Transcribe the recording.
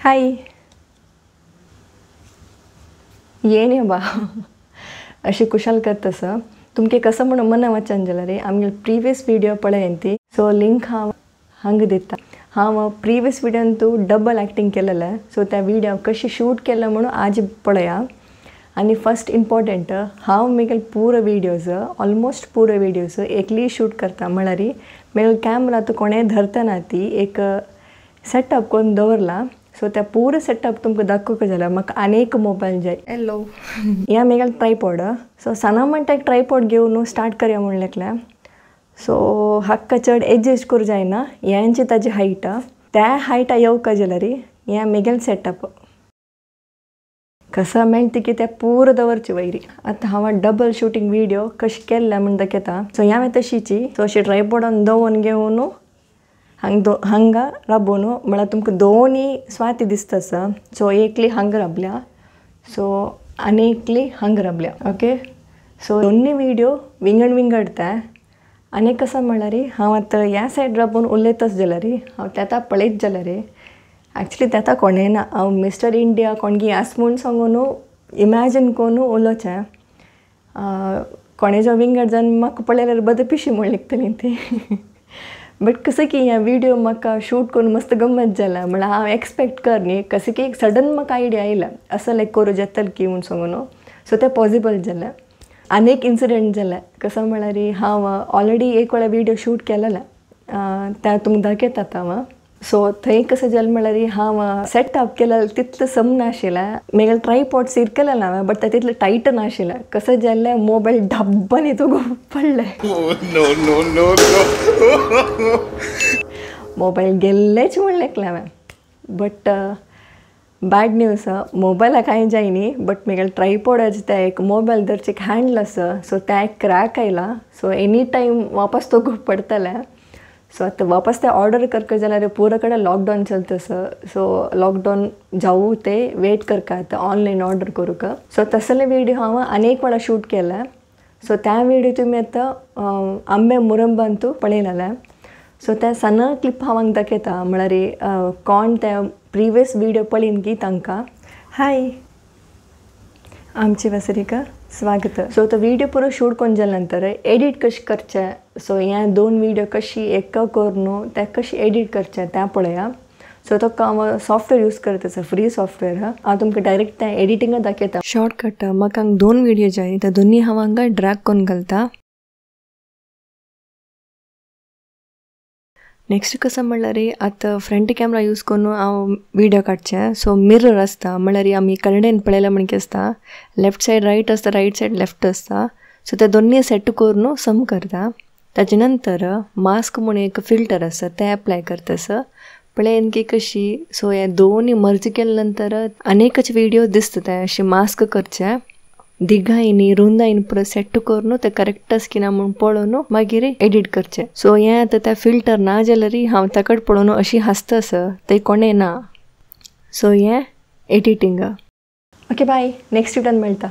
हाय येणे बा अशी कुशाल करतस तुमके कसं म्हणून मना वचन जाल्यार रे आमगे प्रिवियस व्हिडिओ पळयन ती सो लिंक हांव हांगा दिता. हांव प्रिवियस व्हिडियोन तूं डबल एक्टिंग केलेलें सो त्या व्हिडिओ कशी शूट केलें म्हणून आज पळया. आनी फर्स्ट इम्पॉर्टंट हांव मेगेल पुरो व्हिडियोज ऑलमोस्ट पुरो व्हिडियोज एकली शूट करता म्हळ्यार मेगेल कॅमरा तूं कोणें धरतना ती एक सेटअप करून दवरला. सो त्या पुरो सेटअप तुमकां दाखोवंक जाल्यार म्हाका आनी एक मोबायल जाय. हॅलो ह्या मेगेल ट्रायपॉड. सो सना म्हणटा एक ट्रायपॉड घेवन स्टार्ट करया म्हूण लेखलें. सो हाका चड एडजस्ट करूं जायना ह्यांची ताजी हायट त्या हायटा येवका जाल्यार ह्या मेगेल सेटअप कसं मेळटा की ते पुरो दवरचे वयरी. आतां हांव डबल शूटिंग व्हिडिओ कशें केल्लें म्हूण दाखयता. सो ह्या हांवें तशीची सो अशी ट्रायपॉडान दवरून घेवन हांग हांगा राबोवन म्हळ्यार तुमकां दोनी स्वाती दिसता आसा. सो एकली हांगा राबल्या सो आनी एकली हांगा राबल्या. ओके सो दोन्ही व्हिडिओ विंगड विंगड ते. आनी कसं म्हळ्यार हांव आतां ह्या सायड राबोवन उलयतच जाल्यार हांव तेता पळयत जाल्यार एक्चुली तेता कोणें ना हांव मिस्टर इंडिया कोणगी आस म्हूण सांगून इमॅजीन करून उलोवचें. कोणे जो विंगड जावन म्हाका पळयल्यार बरें पिशी म्हूण लेखतली ती. बट कसं की ह्या व्हिडिओ म्हाका शूट करून मस्त गम्मत जाला म्हळ्यार हांव एक्सपेक्ट कर न्ही कसं की एक सडन म्हाका आयडिया आयला असं लायक करूं जातलें की म्हूण सांगून. सो तें पॉसिबल जालें. आनी एक इन्सिडंट जालें कसं म्हळ्यार हांव ऑलरेडी एक वेळा व्हिडिओ शूट केलेलें त्या तुमकां दाखयतात हांव. सो थंय कसं जालें म्हळ्यार हांव सेटअप केलें तितलें सम नाशिल्लें मेगेल ट्रायपॉड सिरकलेलें हांवें बट तें तितलें टायट नाशिल्लें. कसं जालें मोबायल डब्बान हितून पडलें. No no no no mobile गेल्लेच म्हूण लेखलें हांवें. बट बॅड न्यूज मोबायला कांय जाय न्ही बट मेगेल ट्रायपॉडाचें तें एक मोबायल धरचें एक हँडल आसा सो तें एक क्रॅक आयला. सो एनी टायम वापस तो पडटलें. सो आतां वापस तें ऑर्डर करका जाल्यार पुरो कडेन लॉकडावन चलता आसा. सो लॉकडावन जावूं ते वेट करका आतां ऑनलायन ऑर्डर करूंक. सो तसले व्हिडिओ हांव आनी एक वेळा शूट केलें. सो त्या व्हिडिओ तुमी आतां आंबे मुरंबांतू पळयलेलें. सो त्या सना क्लिप हांव हांगा दाखयता म्हळ्यार कोण ते प्रिवियस व्हिडिओ पळयन की तांकां. हाय आमचे वसरीका स्वागत. सो तो व्हिडिओ पुरो शूट करून जाल्या नंतर एडिट कशें करचें सो ह्या दोन व्हिडिओ कशी एक करून ते कशी एडिट करचें तें पळया. सो तो हांव सॉफ्टवेअर यूज करता आसा फ्री सॉफ्टवेअर. हांव तुमकां डायरेक्ट तें एडिटिंगा दाखयता. शॉर्टकट म्हाका हांगा दोन व्हिडिओ जाय ते दोन्ही हांव हांगा ड्रॅग करून घालता. नेक्स्ट कसं म्हणल्यार आतां फ्रंट कॅमरा यूज करून हांव व्हिडिओ काडचें. सो मिरर आसता म्हळ्यार आमी कन्नडेन पळयलें म्हणकी आसता लेफ्ट सायड रायट आसता रायट सायड लेफ्ट आसता. सो ते दोन्ही सेट करून सम करता. ताजे नंतर मास्क म्हूण एक फिल्टर आसा तें एप्लाय करता आसा पळयन की कशी. सो हे दोनूय मर्ज केले नंतर अनेकच व्हिडिओ दिसता ते अशें मास्क करचें दिगायनी रुंदायनी पुरो सेट करून ते करेक्ट आसा की ना म्हूण पळोवन मागीर एडिट करचें. सो हें आतां तें फिल्टर ना जाल्यार हांव ताकड पळोवन अशी हांसता आसा थंय कोणें ना. सो हें एडिटींग. ओके बाय नेक्स्ट व्हिडियोन मेळटा.